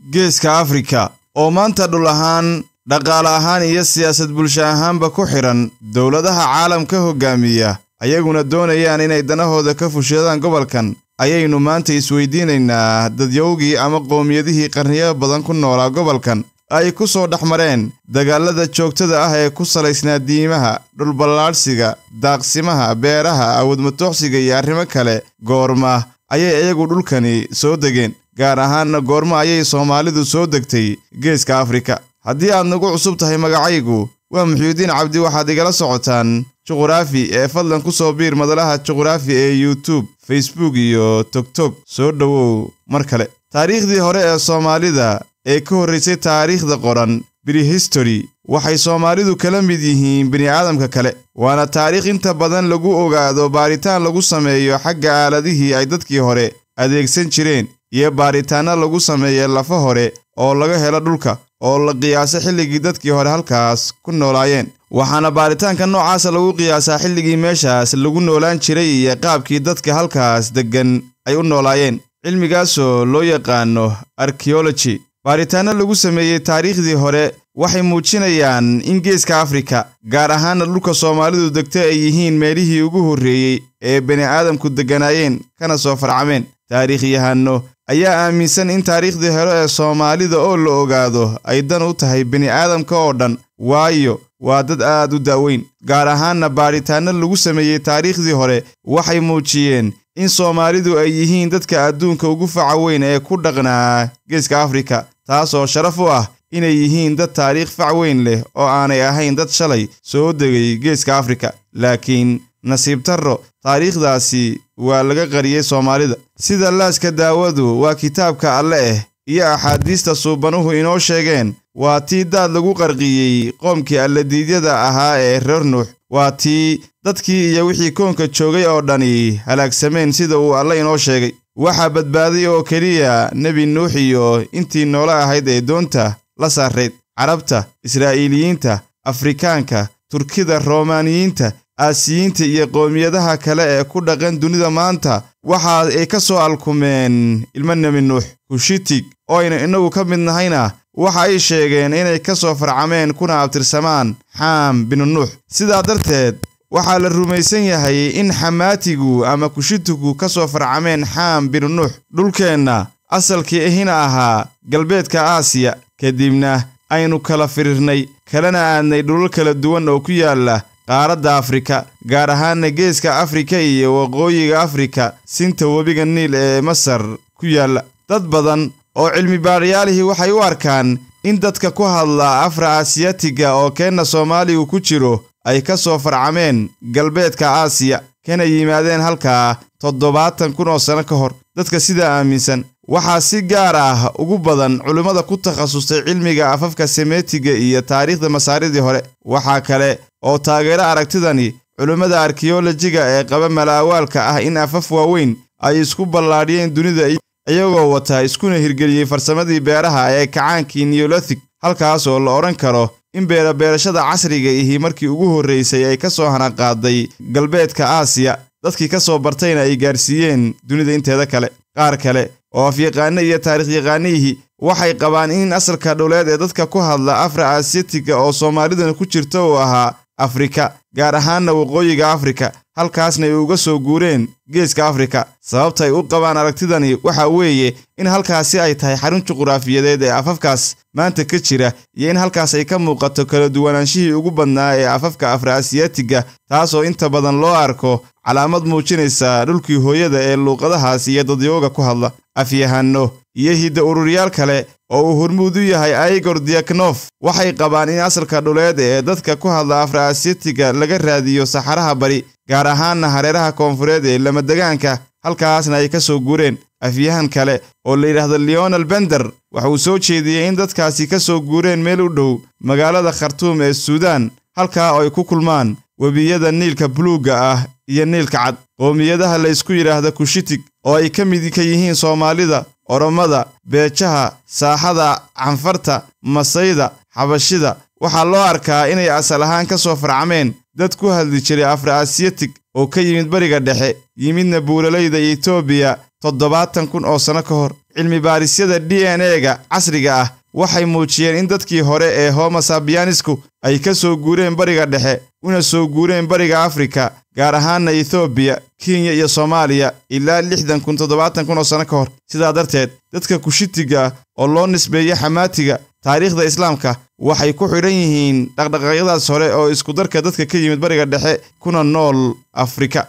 Geeska Afrika oo maanta dhul ahaan, dhaqaale ahaan iyo siyaasad bulsho ahaanba ku xidhan dowladaha caalamka hoggaamiya, ayaguna doonayaan inay danahooda ka fushadaan gobolkan, ayaynu maanta isweydiinaynaa dadyowgii ama qowmiyadihii qarniyo badan ku noolaa gobolkan ay ku soo dhex mareen dagaalada joogtada ah ee ku salaysnaa diimaha, dhulballaadhsiga, daaqsimaha, beeraha, awoodmatooxsiga iyo arrimo kale. Goorma ayay iyagu dhulkani soo degeen? Gaar ahaanna goorma ayay Soomaalidu soo degtay Geeska Afrika? Haddii aad nagu cusub tahay, magacaygu waa Muxyidiin Cabdi, waxaad igala socotaan Juquraafi ee fadlan ku soo biir madalaha Juquraafi ee YouTube, Facebook iyo Togtog. Soo dhowow mar kale. Taariikhdii hore ee Soomaalida ee ka horraysay taariikhda qoran, prehistory, waxay Soomaalidu kala mid yihiin bini'aadamka kale, waana taariikh inta badan lagu ogaado baaritaan lagu sameeyo xagga aaladihii ay dadkii hore adeegsan jireen iyo baaritaanno lagu sameeyo lafa hore oo laga helo dhulka oo la qiyaaso xilligii dadkii hore halkaas ku noolaayeen. Waxaana baaritaanka noocaasa lagu qiyaasaa xilligii meeshaas lagu noolaan jiray iyo qaabkii dadka halkaas deggan ay u noolaayeen, cilmigaasoo loo yaqaano archaeology. Baaritaanno lagu sameeyey taariikhdii hore waxay muujinayaan in Geeska Afrika, gaar ahaana dhulka Soomaalidu degta, ay yihiin meelihii ugu horreeyey ee bini'aadamku degganaayeen kana soo farcameen. Taariikhyahanno ayaa aaminsan in taariikhdii hore ee Soomaalida oo la ogaado ay dan u tahay bini'aadamka oo dhan, waayo waa dad aad u daaweyn. Gaar ahaanna baaritaanno lagu sameeyey taariikhdii hore waxay muujiyeen in Soomaalidu ay yihiin dadka adduunka ugu faca weyn ee ku dhaqnaa Geeska Afrika, taasoo sharaf u ah inay yihiin dad taariikh fac weyn leh oo aanay ahayn dad shalay soo degay Geeska Afrika. Laakiin nasiib darro, taariikhdaasi waa laga qariyey Soomaalida. Sida laaska daawadu waa kitaabka Alle eh iyo axaadiista suubanuhu inoo sheegeen, waa tii daad lagu qarqiyey qoomkii alladiidyada ahaa ee reer Nuux, waa tii dadkii iyo wixii koonka joogay oo dhani halaagsameen sida uu Alle inoo sheegay. Waxaa badbaaday oo keliya Nebi Nuux iyo intii noole ahayd ee doonta la saarayd. Carabta, Israa'iiliyiinta, Afrikaanka, Turkida, Romaaniyiinta, Aasiyiinta iyo qowmiyadaha kale ee ku dhaqan dunida maanta waxa ay ka soo alkumeen ilmo Nebi Nuux. Kushitig oo aynu innagu ka mid nahayna waxa ay sheegeen inay ka soo farcameen kuna abtirsamaan Xaam binu Nuux. Sidaa darteed waxaa la rumaysan yahay in Xamaatigu ama Kushitigu ka soo farcameen Xaam binu Nuux, dhulkeenna asalkii ihina ahaa galbeedka Aasiya, kadibna aynu kala firirnay kalena aadnay dhulal kala duwan oo ku yaalla qaaradda Afrika, gaar ahaana Geeska Afrika iyo waqooyiga Afrika, sinta webiga Niil ee Masar ku yaalla. Dad badan oo cilmi baadhayaalihii waxay u arkaan in dadka ku hadla Afra Aasiyatiga oo keenna Soomaaligu ku jiro ay ka soo farcameen galbeedka Aasiya kana yimaadeen halkaa 70,000 oo sano ka hor. Dadka sidaa aaminsan waxaa si gaar ah ugu badan culimmada ku takhasustay cilmiga afafka Semetiga iyo taariikhda Masaaridii hore. Waxaa kale oo taageero aragtidani culimmada arkeolojiga ee qaba malaawaalka ah in afaf waaweyn ay isku ballaadhiyeen dunida iyagoo wata iskuna hirgeliyey farsamadii beeraha ee kacaankii Neolithic, halkaas oo la odhan karo in beerabeerashada casriga ihi markii ugu horraysay ay ka soo hanaqaaday galbeedka Aasiya, dadkii ka soo bartayna ay gaarsiiyeen dunida inteeda kale. Qaar kale oo afyaqaano iyo taariikhyaqaanihii waxay qabaan in asalka dhuleed ee dadka ku hadla Afra Aasiyatiga oo Soomaalidana ku jirta uu ahaa Afrika, gaar ahaanna waqooyiga Afrika, halkaasna ay uga soo guureen Geeska Afrika. Sababta ay u qabaan aragtidani waxa weeye in halkaasi ay tahay xarun juquraafiyadeed ee afafkaas maanta ka jira, iyo in halkaas ay ka muuqato kala duwanaanshihii ugu badnaa ee afafka Afra Aasiyatiga, taasoo inta badan loo arko calaamad muujinaysa dhulkii hooyada ee luuqadahaas iyo dadyooga ku hadla. Afyahanno iyo hidda ururyaal kale oo uu hormuud u yahay Igor Diaknof waxay qabaan in asalka dhuleed ee dadka ku hadla Afra Aasiyatiga laga raadiyo saxaraha bari, gaar ahaanna hareeraha koonfureed ee lamadegaanka, halkaasna ay ka soo guureen. Afyahan kale oo la yidhaahdo Leonel Bender waxa uu soo jeediyey in dadkaasi ka soo guureen meel u dhow magaalada Khartuum ee Suudaan, halkaa oo ay ku kulmaan webiyada Niilka buluugga ah iyo Niilka cad. Qowmiyadaha la isku yidhaahda Kushitig oo ay ka mid ka yihiin Soomaalida, Oromada, Beejaha, Saaxada, Canfarta, Masayda, Xabashida waxaa loo arkaa inay asal ahaan ka soo farcameen dad ku hadli jiray Afra Aasiyatig oo ka yimid bariga dhexe, yimidna buuralayda Etoobiya 70,000 oo sano ka hor. Cilmi baarisyada DNA-ga casriga ah waxay muujiyeen in dadkii hore ee Homo sapiensku ay ka soo guureen Bariga Dhexe una soo guureen Bariga Afrika, gaar ahaana Ethoobiya, Kenya iyo Soomaaliya, ilaa 60,000, 70,000 oo sano ka hor. Sidaa darteed, dadka Kushitiga ah oo loo nisbeeyo Xamaatiga taariikhda Islaamka waxay ku xidhan yihiin dhaqdhaqaaqyadaas hore oo isku darka dadka ka yimid Bariga Dhexe kuna nool Afrika.